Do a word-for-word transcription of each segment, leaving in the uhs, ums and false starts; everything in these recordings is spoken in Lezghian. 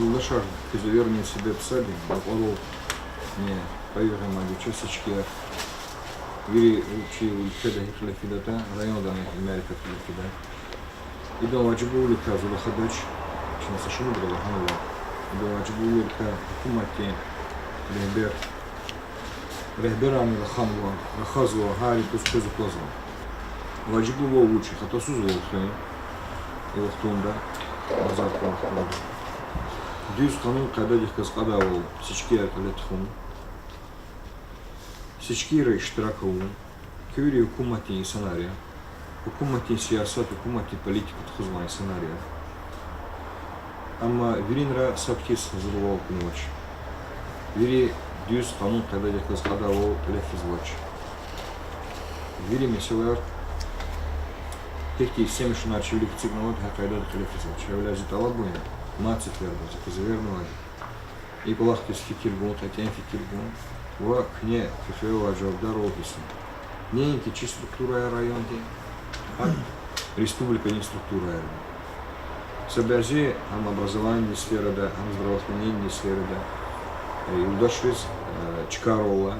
Юлдашар, куьз эверни себеб сад я, мукьвал ни къайгъу гъам авачир сечкияр. Вири чи уьлкведа гьикӀ кьиле фидатӀа, районда мярекат кьиле фида. Идан важиблувиликай зун рахадач, чна са шумудра лагьанва. Идан важиблувиликай гьукуматдин регьбер, регьберарни раханва, рахазва, гьар юкъуз къвез аквазва. Важиблувал вуч я? Хатасузвал хуьн и вахтунда, базар хьун вахтунда. Дуьз къанун-къайдадихъ галаз кьадайвал сечкияр кьиле тухун. Сечкийра иштирак авун. Куь вири гьукуматдин инсанар я. Гьукуматдин сиясат, гьукуматдин политика тухузвай инсанар я. Амма виринра сад хьиз гьазурвал акунвач. Вири дуьз къанун-къайдадихъ галаз кьадайвал кьиле физвач. Вири месэлаяр гьихьтин симишунар чи вилик эцигнаватӀа, гьа къайдада кьиле физвач. Гьавиляй зи тӀалабун я, мад сеферда зи куьз эвернавайди, и кӀвалахдиз фикир гун, кьетӀен фикир гун ва куьне куь хиве авай жавабдарвал гьиссун. Неинки чи структураяр райондин, гьакӀ республикадин структураярни. Са бязи гьам образованидин сферада, гьам здравоохранениедин сферада, э, юлдашриз, э, чкайрал ала,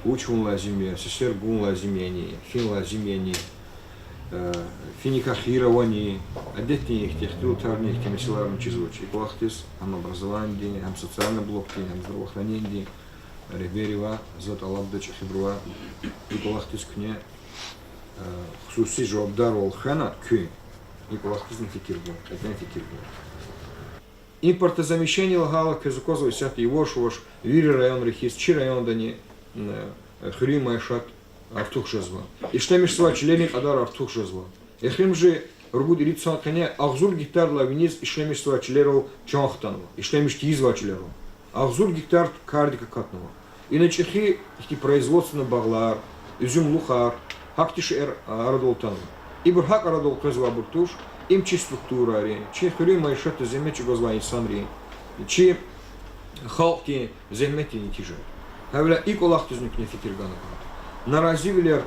вуч авун лазим я, сесер гун лазим яни, фин лазим яни, э, финикай хийир авани, адетдин ихьтин ихтилатарни, ихьтин месэлаярни чизвач. И кӀвалахдиз гьам образованидин, гьам социальный блокдин, гьам здравоохранениедин регьберривай за тӀалабда чӀехибурувай, и кӀвалахдиз куьне, э, хсуси жавабдарвал хвена куьн, и кӀвалахдизни фикир гун, кьетӀен фикир гун. Импортозамещение лагьайла, квез аквазва исятда яваш-яваш вири районра хьиз чи райондани, э, хуьруьн майишат артух жезва. Ишлемишзавай чилерин кьадар артух жезва. Эхиримжи ругуд-ирид йисан къене агъзур гектардилай виниз ишлемишзавай чилерал чан хтанва, ишлемиш тийизвай чилерал. Агъзур гектар кардик акатнава. Ина чӀехи ихьтин производственный багълар, уьзуьмлухар, гьахьтин шейэр арадал атанва. Ибур гьакӀ арадал къвезвайбур туш, им чи структурайрин, чи хуьруьн майишатда зегьмет чӀугвазвай инсанрин, чи халкьдин зегьметдин нетижа я. Гьавиляй и кӀвалахдизни куьне фикир гана кӀанда. Наразивилер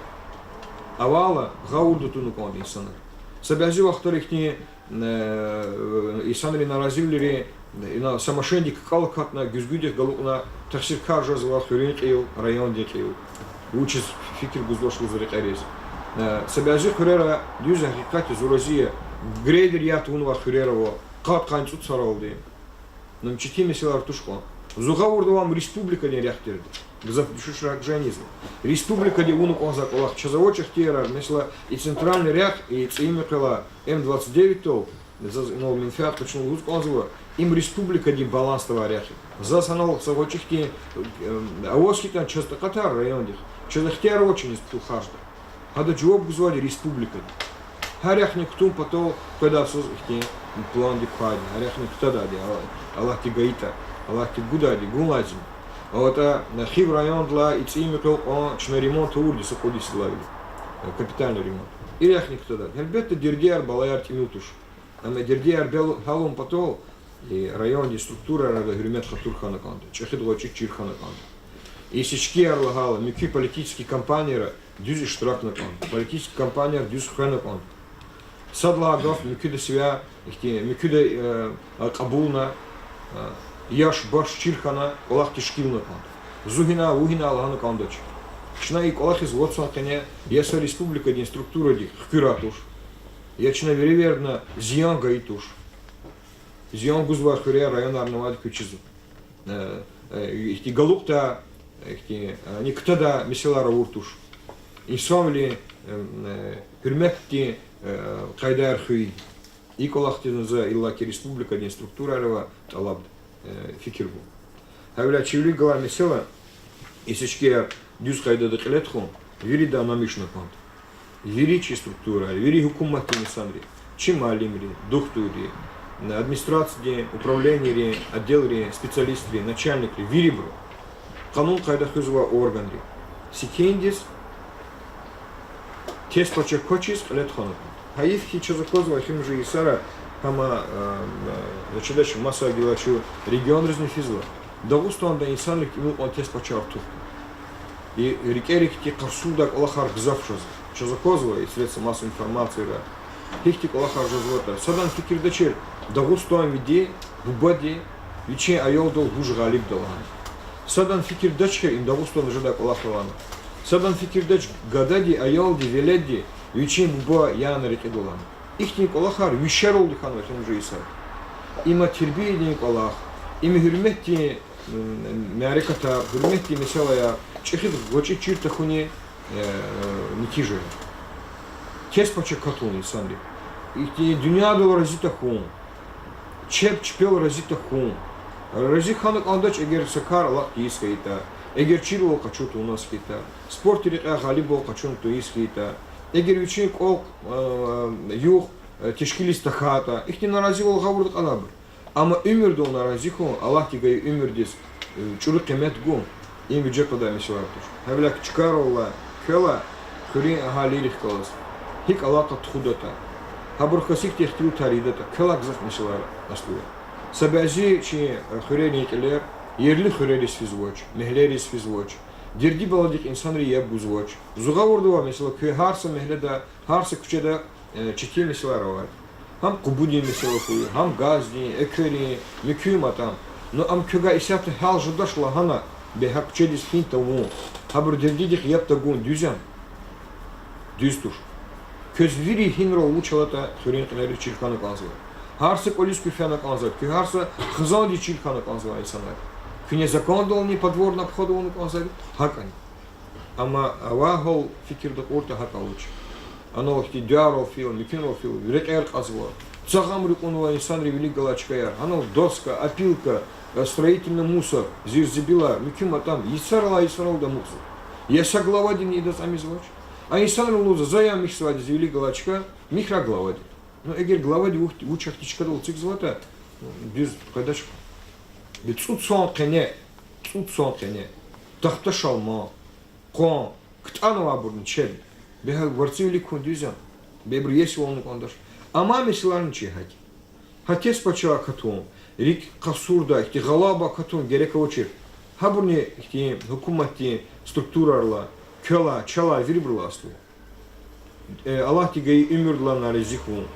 авайла гъавурда туна кӀанда инсанар. Са бязи вахтара ихьтин, э, инсанрин наразивилери, ина са машиндик кӀал акатна, гуьзгуьдихъ галукьна, тахсир кар жезва хуьруьн кьил, райондин кьил. Вучиз фикир гузвач лугьуз рекьериз. Э, са бязи хуьрера, дуьз гьакъикъатда зун рази я, грейдер ятӀа авунвай хуьрер ава, къад-къанни цӀуд йисаралди. Ну, четин месэлаяр туш кьван. Зун гъавурда авай ам республикадин рехъ тирди. Гзаф дуьшуьш рехъ жезва. Республикади авуна кӀанзавай кӀвалах, чаз авач ихтиярар, месела, и центральный рехъ, и ЦӀийи муькъвелай, М двадцать девятьдал, заз инал менфят къачуна лугьуз кӀанзава, им республикадин балансда авай рехъ я. Заз гьанал са гъвечӀи хьтин, эм, аваз хьайитӀани чаз такьатар райондихъ, чаз ихтияр авач иниз пул харжда. Гьада жаваб гузвайди республикади. Гьа рехъни кутун патал къведай йисуз ихьтин пландик квайди, гьа рехъни кутадайди, Аллагьди гайитӀа, Аллагьди гудайди гун лазим. АватӀа Хив райондилай и ЦӀийи муькъвел кьван чна ремонт авурди са кьуд йисалайвиляй, э, капитальный ремонт. И рехъни кутадайди. Гьелбетда, дердияр, балаяр тӀимил туш. Амма дердияр бел гьялун патал, и райондин структурайрада гьуьрмет-хатур хьана кӀанда, чӀехиди гъвечӀи чир хьана кӀанда. И сечкияр лагьайла, муькуь политический кампанияра дуьз иштиракна кӀанда, политический кампанияр дуьз хвена кӀанда. Сад лагьай гаф муькуьда сивяй, ихьтин, муькуьда, э, кьабулна, э, яш-баш чир хьана, кӀвалах тешкилна кӀанда. Зун гьина, вун гьина лагьана кӀандач. Чна и кӀвалахиз вад йисан къене я са республикадин структурадик хкуьрай туш, я чна веревирдна зиян гайи туш. Зиян гузвай хуьрер, районарни авайди квез чизва. Э, э, ихьтин галукьдай, ихьтин, э, ни кутадай месэлаяр авур туш. Инсанвилин, э, э, гьуьрметдин, э, къайдаяр хуьн. И кӀвалахдизни за иллаки республикадин структурайривай тӀалабда, э, фикир гун. Гьавиляй чи вилик галай месэла, и сечкияр дуьз къайдада кьиле тухун, вирида анамишна кӀанда. Вири чи структурайри, вири гьукуматдин инсанри, чи муаллимри, духтурри, администрациядин, управленийрин, отделрин специалистри, начальникри, вирибуру, къанун-къайда хуьзвай органри секиндиз тестпачагь квачиз кьиле тухвана кӀанда. Гьайиф хьи, чаз аквазва эхиримжи йисара, гьама, э, э, чидач, маса гила чун регионризни физва, Дагъустанда инсанрик тӀимил кьван тестпачагь артух. И рикӀерик ихьтин къарсудай кӀвалахар гзаф жезва. Чаз аквазва и средства массовой информацияра гьихьтин кӀвалахар жезватӀа. Садан фикирдачир, Дагъустанвиди, бубади вичин аялдал вуж гъалибда лагьана. Садан фикирдач хьи, им Дагъустанда жедай кӀвалах я лагьана. Садан фикирдач гадади, аялди, веледди вичин буба яна рекьида лагьана. Ихьтин кӀвалахар вишералди хьанва эхиримжи йисар. Има тербиядин кӀвалах, има гьуьрметдин, м, мярекатар, гьуьрметдин месэлаяр чӀехиди гъвечӀи чир тахьуни, э, нетижа я. Тез пача катун инсанри. Ихьтин дуьньядал рази тахьун, чеб чпел рази тахьун. Рази хьана кӀандач, эгер са кар алакь тийиз хьайитӀа, эгер чирвал къачун тавуназ хьайитӀа, спортдин рекьяй гъалибвал къачун тийиз хьайитӀа, эгер вичин кӀвал, э, югъ, э, тешкилиз тахьайтӀа, ихьтин наразивал гъавурда кьанабур. Амма уьмуьрдал нарази хьун, Аллагьди гайи уьмуьрдиз, э, чӀуру къимет гун, им виже къведай месэлаяр туш. Гьавиляй чкайрал алай квелай хуьруьн агьалийрихъ галаз гьикӀ алакъа тухудатӀа, гьабурухъ галаз гьихьтин ихтилатар ийидатӀа, квелай гзаф месэлаяр аслу я. Са бязи чи, э, хуьрерин кьилер ерли хуьрериз физвач, мягьлейриз физвач, дерди-баладихъ инсанри яб гузвач. Зун гъавурда авай месэла, куь гьар са мягьледа, гьар са куьчеда, э, четин месэлаяр авай. Гьам къубудин месэла хьуй, гьам газдин, экверин, муькуь матӀан. Ну, ам квевай исятда гьял жедач лагьана, бес гьа куьчедиз фин тавун, гьабурун дердидихъ яб тагун дуьз яни? Дуьз туш. Квез вири гьинрал вуч алатӀа хуьруьн кьилерик чир хьана кӀанзава. Гьар са кӀвализ куьн фена кӀанзава, куьн гьар са хизандиз чир хьана кӀанзава инсанар. Куьне закондални подворный обход авуна кӀанзава, гьакӀни. Амма авай гьал фикирда кьуртӀа, гьакӀ авач. Анал ихьтин дуьарал фейила, муькуьнрал фейила, рекьер кьазва. Цагъамри кьунва инсанри вилик галай чкаяр. Анал доска, опилка, э, строительный мусор, зирзибила, муькуь матӀан, йисаралай йисаралди амукьзава. Я са главадини идаз ам ийизвач. А инсанри лугьузва, за я михьзавайди зи вилик галай чка, михьрай главади. Ну, эгер главади вуч, вуч ахьтин чкадал эцигзаватӀа, дуьз къведач. Бес цӀуд сан къене, цӀуд сан къене тахта шалман, къван, ктӀанвайбурни чеб, бес гьа варци вилик хьун дуьз яни? Бес абуру иесивал авуна кӀандач. Амай месэларни чи гьакӀ. Гьа тез пачагьа катун, рикӀ къасурдай, ихьтин гъалаба катун герек авачир. Гьабурни ихьтин гьукуматдин структурайрилай, квелай, чалай, вирибурулай аслу я. Э, Аллагьди гайи уьмуьрдилай нарази хьун.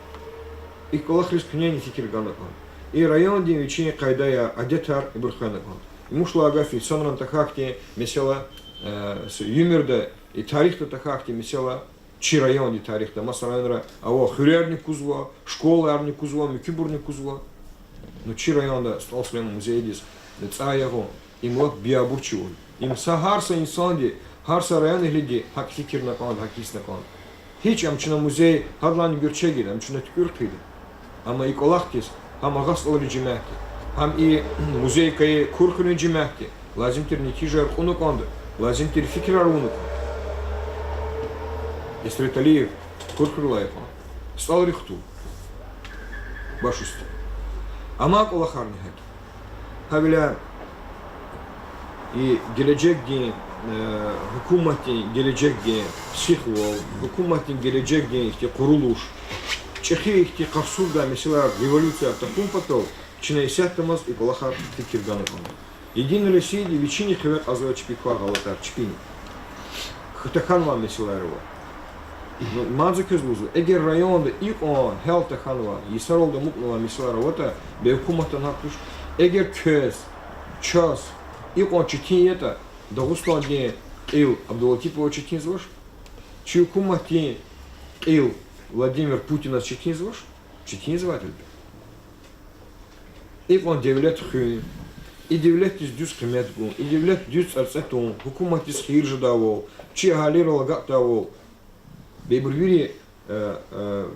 И кӀвалахриз куьнени фикир гана кӀанда. И райондин вичин къайдаяр, адетар ибур хвена кӀанда. Мушлай гаф я, инсанран тахьай хьтин месэла, э, с-, уьмуьрда, и тарихда тахьай хьтин месэла чи райондин тарихда. Маса районра ава, хуьрерни кузва, школайрни кузва, муькуьбурни кузва. Ну, чи районда СтӀал Сулейман музейдиз цӀай ягъун, им лап биябур чивай. Им са, гьар са инсанди, гьар са районэгьлиди гьакӀ фикирна кӀанда, гьакӀ гьисна кӀанда. Гьич ам чна музей гьадалайни гуьрчегда, ам чна туькӀуьр хъийида. Амма и кӀвалахдиз гьам Агъа СтӀалрин жемятди, гьам и музей кайи Курхуьруьн жемятди лазим тир нетижаяр кьуна кӀанда, лазим тир фикирар авуна кӀанда. Эстрет Алиев Курхуьрелай кьван, СтӀалрихъ тун, баш уьстуь. Амай кӀвалахарни гьакӀ. Гьавиляй и гележегдин, э, гьукуматдин гележегдин сихвал, гьукуматдин гележегдин ихьтин къурулуш, чӀехи ихьтин къасурдай месэлаяр, революцияр тахьун патал чна исятдамаз и кӀвалахар фикир гана кӀанда. Единая Россияди вичини хиве кьазва чпик квай гъалатӀар, чпини. Хьи, тахьанвай месэлаяр ава. Ну, мад за квез лугьузва, эгер районда икьван гьял тахьанвай, йисаралди амукьнавай месэлаяр аватӀа, бес гьукуматдин гьакъ туш. Эгер квез, чаз икьван четин ятӀа, Дагъустандин кьил Абдулатипова четинзавач, чи гьукуматдин кьил Владимир Путиназ четинзавач, четинзавайди гьелбет. Икьван девлет хуьн, и девлетдиз дуьз къимет гун, и девлет дуьз цӀарцӀе тун, гьукуматдиз хийир жедайвал, чи агьалийрал агакьдайвал, бес ибур вири, э, э,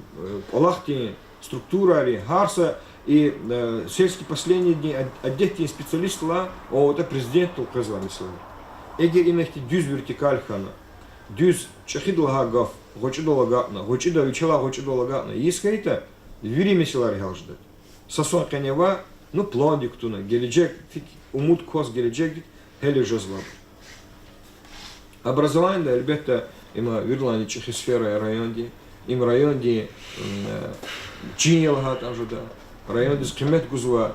кӀвалахдин структурайрин, гьар са и, э, сельский поселениедин ад-, адетдин специалистдилай, аватӀа президентдал къвезвай месэлаяр. Эгер ина ихьтин дуьз вертикаль хьана, дуьз чӀехиди лагьай гаф гъвечӀидал агакьна, гъвечӀида, вичелай гъвечӀидал агакьна ийиз хьайитӀа, вири месэлаяр гьял жедатӀа. Са сан къене авай, ну, пландик кутуна, гележег, фик-, умуд кваз гележегдик гьеле жезвайбур. Образованиеда, гьелбетда, има виридалайни чӀехи сфера я райондин, им райондин, м, э, чин я лагьайтӀани жеда, райондиз къимет гузвай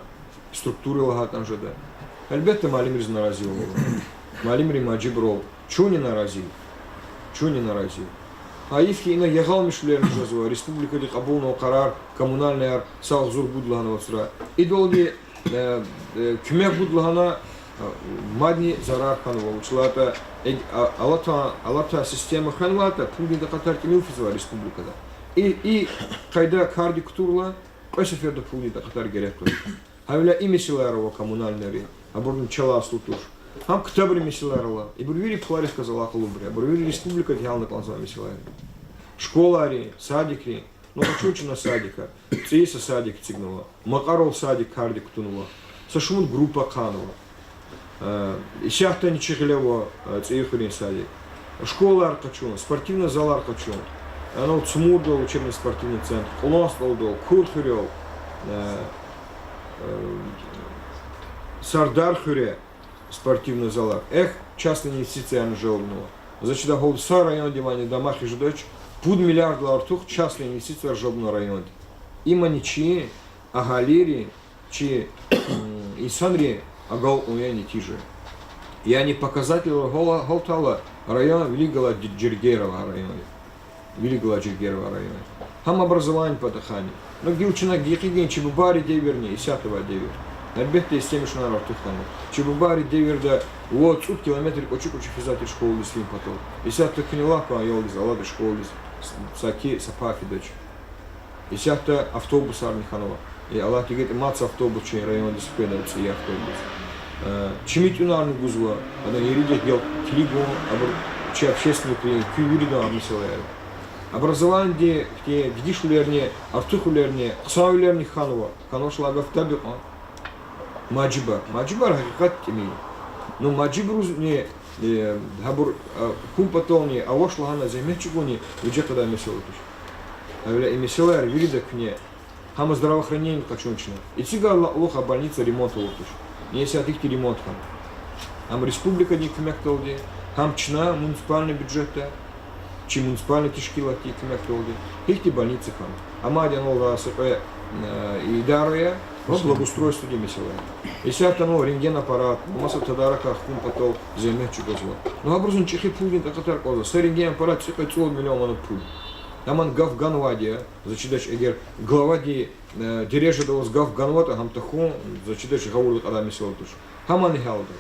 структура я лагьайтӀани жеда. Гьелбетда, муаллимриз наразивал ава. Муаллимрин мажибурал чунни нарази я. Чунни нарази я. Гьайиф хьи, ина ягъалмишвилерни жезва, республикади кьабулнава къарар коммунальныяр са агъзур гуд лагьана вацра. Идалди, э, э, куьмек гуд лагьана, э, мадни зарар хьанва, вучиз лагьайтӀа, э, а-, алатай, алатай система хвенвайтӀа, пулдин такьатар тӀимил физвай республикада. И, и къайда кардик кутурла, кьве сеферда пулдин такьатар герек къведа. Гьавиляй и месэлаяр ава коммунальныйри, абурни чалай аслу туш. Гьам ктабрин месэлаяр ала, ибур вири пуларихъ галаз алакъалубур я, абур вири республикадин гьялна кӀанзавай месэлаяр я. Школайрин, садикрин, ну, къачун чна садикар, цӀийи са садик эцигнава, Макьарал садик кардик кутунва, са шумуд группа ахъайнава. Э, исятдани чи гъиле ава, э, ЦӀийи хуьруьн садик. Школаяр къачун, спортивный залар къачун. Анал Цумурдал учебно-спортивный центр, Кьулан СтӀалдал, Курт хуьрел, э, э, Сардар хуьре спортивный залар. Эхь, частный инвестициярни жалобнава. За чидай гьалда са райондивайни дамах жедач, пуд миллиарддалай артух частный инвестицияр жалобнава районди. Имни чи агьалийри, чи, м, инсанри агалкьун я нетижа. Яни показатель гьал-, гьалтайла район вилик галай ди-, жергейра авай район я. Вилик галай жергейра авай район я. Гьам образование патахъайни. Ну, гила чна гекъигин чи бубайрин девирни исятда авай девир. Гьелбетда, эсемишунар артух хьанва. Чи бубайрин девирда вад-цӀуд километр кӀвачи-кӀвачи физвай тир школадиз фин патал. Исятда куьне лагь кван аялдиз, алада школадиз, с-, саки са пай фидач. Исятда автобусарни хьанва. Э, Аллагьди гайитӀа, мад са автобус чи райондиз хкведа, ЦӀийи автобус. Э, чими тӀуьнарни гузва, адан еридихъ гел килигун, абур чи общественникрин, куь виридан месэлаяр я. Образованиеди хьтин дегишвилерни, артухвилерни, хъсанвилерни хьанва, хьанвач лагьай гаф таб я кьван. Мажибар. Мажибар гьакъикъат тӀимил я. Ну, мажибурузни, э, гьабур, а, хьун патални, авач лагьана зегьмет чӀугуни виже къведай месэла туш. Гьавиляй и месэлаяр вирида куьне. Гьам здравоохранениеди къачун чна. Эцигайла кьулухъ а больница ремонт авур туш. Исятда ихьтин ремонт хьана. Гьам республикадин куьмекдалди, гьам чна муниципальный бюджетда, чи муниципальный тешкилатдин куьмекдалди, гьихьтин больница хьана. Амайди анал са кьве, э, идара я, ва благоустройстводин месэла я. Исятда анал рентген аппарат, маса тадаракар хьун патал зегьмет чӀугвазва. Ну, гьабурузни чӀехи пулдин такьатар кӀанзава. Са рентген аппарат цӀикьвед-цӀувад миллион манат пул. Гьаман гаф ганвайди я, за чидач, эгер главадин, э, дережада аваз гаф ганватӀа, гьам тахьун, за чидач, гъавурда кьадай месэла туш. Гьамани гьалда.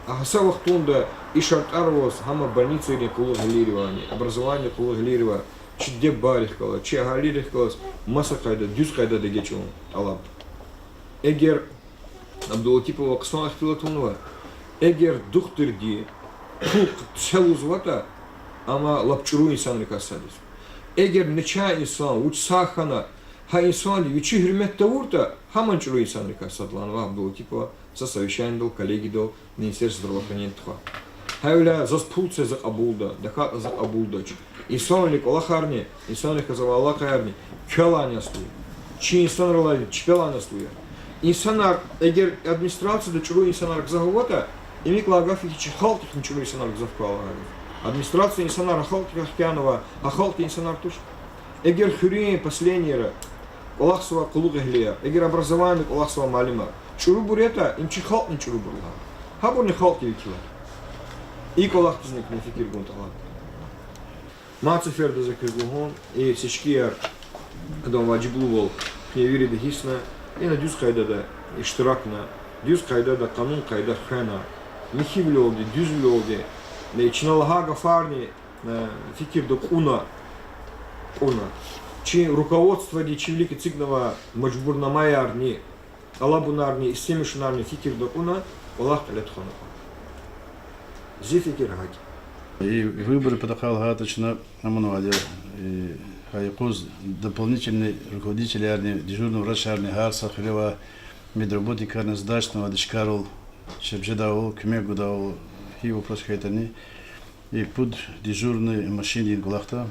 А гьа са вахтунда и шартӀар аваз гьам больницайрин къуллугъ гъилервайни, образованидин къуллугъ гъилервай чи диде-бубайрихъ галаз, чи агьалийрихъ галаз маса къайда, дуьз къайдада эгечӀун тӀалаб. Эгер, Абдулатипова хъсан ихтилат авунва, эгер духтурди пул сел лугьузватӀа, амма лап чӀуру инсанрикай сад ийиз. Эгер начагъ инсан вуч сагъ хьана, гьа инсанди вичи гьуьрмет тавуртӀа, гьамани чӀуру инсанрикай сад, лагьанва Абдулатипова са совещаниедал коллегиядал Министерство здравоохранения тухвай. Гьавиляй заз пул це, за кьабулда, тахьайтӀа за кьабулдач. Инсанрин кӀвалахарни, инсанрихъ галаз авай алакъаярни квелайни аслу я. Чи инсанрилай чпелайни аслу я. Инсанар, эгер администрацияда чӀуру инсанар гзаф аватӀа, им икӀ лагьай гаф я хьи, чи халкьдихъни чӀуру инсанар гзаф квай лагьай гаф. Администрация инсанар гьа халкьдихъ хкянава, гьа халкьдин инсанар туш. Эгер хуьруьн поселенийра кӀвалахзавай къуллугъвилер, эгер образованиеда кӀвалахзавай муаллимар чӀурубур ятӀа, им чи халкьни чӀурубур лагьана. Гьабурни халкьдин векилар. И кӀвалахдизни куьне фикир гун тӀалаб. Мад сеферда за квез лугьун, и сечкияр, адан важиблувал куьне вирида гьиссна, ина дуьз къайдада иштиракна, дуьз къайдада, къанун къайда хвена, михьивилелди, дуьзвилелди, чна лагьай гафарни, э, фикирда кьуна, кьуна. Чи руководстводи чи вилик эцигнавай мажбурнамаярни, тӀалабунарни, истемишунарни фикирда кьуна, кӀвалах кьиле тухвана кӀанда. Зи фикир гьакӀ я. И выборрин патахъай лагьайтӀа, чна амунвайди я, и, гьа юкъуз дополнительный руководителярни, дежурный врачарни, гьар са хуьре авай медработникарни сдачнавайди чкайрал, чеб жедайвал, куьмек гудайвал, гьи вопрос хьайитӀани, и пуд дежурный машиндин кӀвалахда.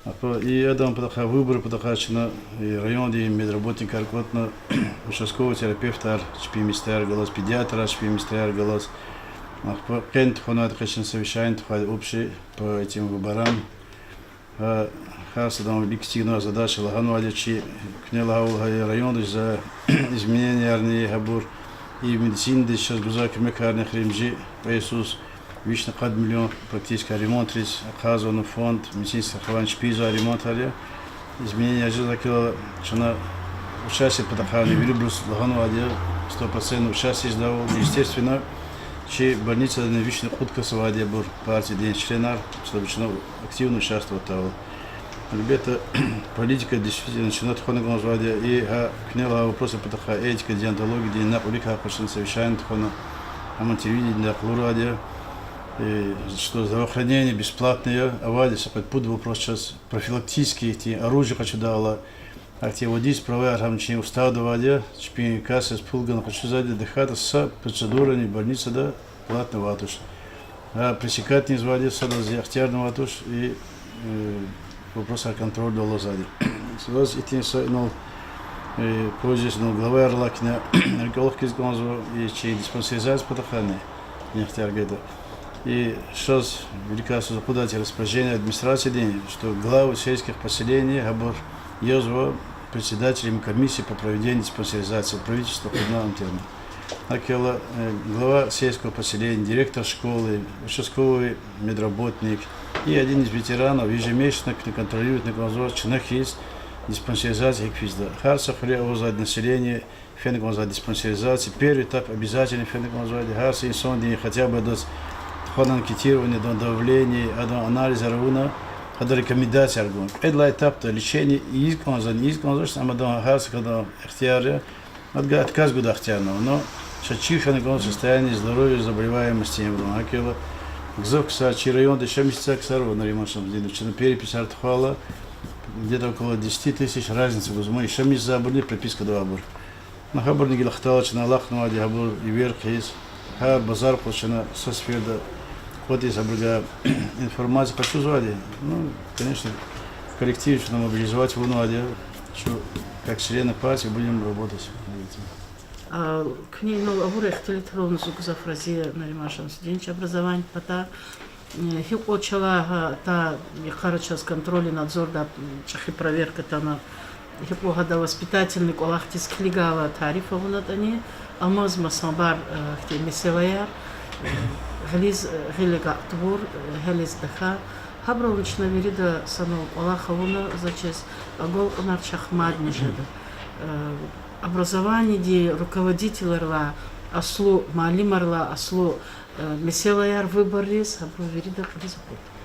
Ахпа и адан патахъай, выборрин патахъай чна, и райондин медработникар кӀватӀна, участковый терапевтар чпин местаяр галаз, педиатрар чпин местаяр галаз. Ахпа къен тухванвайди, къе чна совещание тухвайди общий по этим выборам. Гьа, гьар садан вилик эцигнавай задача лагьанвайди я чи, куьне лагьайвал, гьа районда жезвай изменениярни, гьабур, и медицинада чаз гузвай куьмекарни эхиримжи кьве йисуз Вишни къад миллион практически ремонтриз ахъайзавай фонд, медицинский страхование чпизвай ремонтар я. Изменение жез акила чна участие патахъайни вирибуруз лагьанвайди я, сто процентов участие жедайвал. Естественно, чи больницадани вишни кьуд кас авайди я абур, партиядин членар, чтобы чна активно участвовать авал. Ребята, политика действительно чна тухвана кӀанзавайди я, и гьа куьне лагьай вопросрин патахъай, этика, деонтологиядин накьвалрикай къачуна совещание тухвана, гьам телевидениедиз къалурайди я, что здравоохранение бесплатное я, авайди са кьвед-пуд вопрос чаз профилактический ихьтин оружие къачудайла, ахьтин водительский праваяр гьам чи уставда авайди я, чпин касадиз пул гана къачузвайди я, тахьайтӀа са процедурани больницада платно авайди туш. Гьа пресекать ийизвайди я, садаз ихтияр авайди туш, и вопросар контрольда алазвайди я. Заз ихьтин са инал, пользуясь инал главаяр алай куьне, рикӀел хкиз кӀанзава и чи диспансеризация патахъайни ихтияр гайитӀа. И шаз виликай са акъудайтӀа распоряжение администрациядин, что главы сельских поселений гьабур язва председателями комиссии по проведению диспансеризации, правительство кьуна амтирна. ГьакӀ хьайила, глава сельского поселения, директор школы, участковый медработник и один из ветеранов ежемесячно куьне контролировать авуна кӀанзава чна хьиз диспансеризация гьикӀ физватӀа. Гьар са хуьре авазвайди население фена кӀанзавайди диспансеризация, первый этап обязательно фена кӀанзавайди, гьар са инсандин хотя бы адаз тухвана анкетирование, адан давление, адан анализар авуна, гьадан рекомендацияр гун. Кьвед лагьай этапда лечение ийиз кӀанзавани, ийиз кӀанзавачни, ам адан гьар са кадан ихтияр я, адавай отказ гудай ихтияр ава. Но чаз чир хьана кӀанзава состояние здоровья, заболеваемость ибурун. ГьакӀ хьайила гзаф ксар чи районда яшамиш жезвай ксар ава, Нариман Шамсудинович, чна переписьар тухвайла, где-то около десяти тысяч разница гузва яшамиш жезвайбурни пропискада авайбур. Ну, гьабурни гила хтайла чна алахънавайди я гьабур эвер хъийиз. Гьар базар къуз чна са сеферда кӀватӀиз гьабурувай информация къачузвайди я. Ну, конечно, коллектив чна мобилизовать авунвайди я. Чун, как члены партии, будем работать над этим. Куьне инал авур ихтилатрални зун гзаф рази я, Нариман Шамсудинович, образованиядин патай. Гьикьван чалай гьа, та йикъара чаз контроль и надзордай чӀехи проверка атана, гьикьван гьада воспитательный кӀвалахдиз килигайла тариф авунатӀани, амаз масабар, ихьтин месэлаяр, гъилиз, гъил агакьдайбур, гьялиз тахьай, гьабурални чна вирида санал кӀвалах авуна, за чиз, агалкьунар чахъ мадни жеда. Образованиядин руководителрилай аслу, муаллимрилай аслу, месэлаяр выборриз, гьабуру вирида кьилиз акъудда.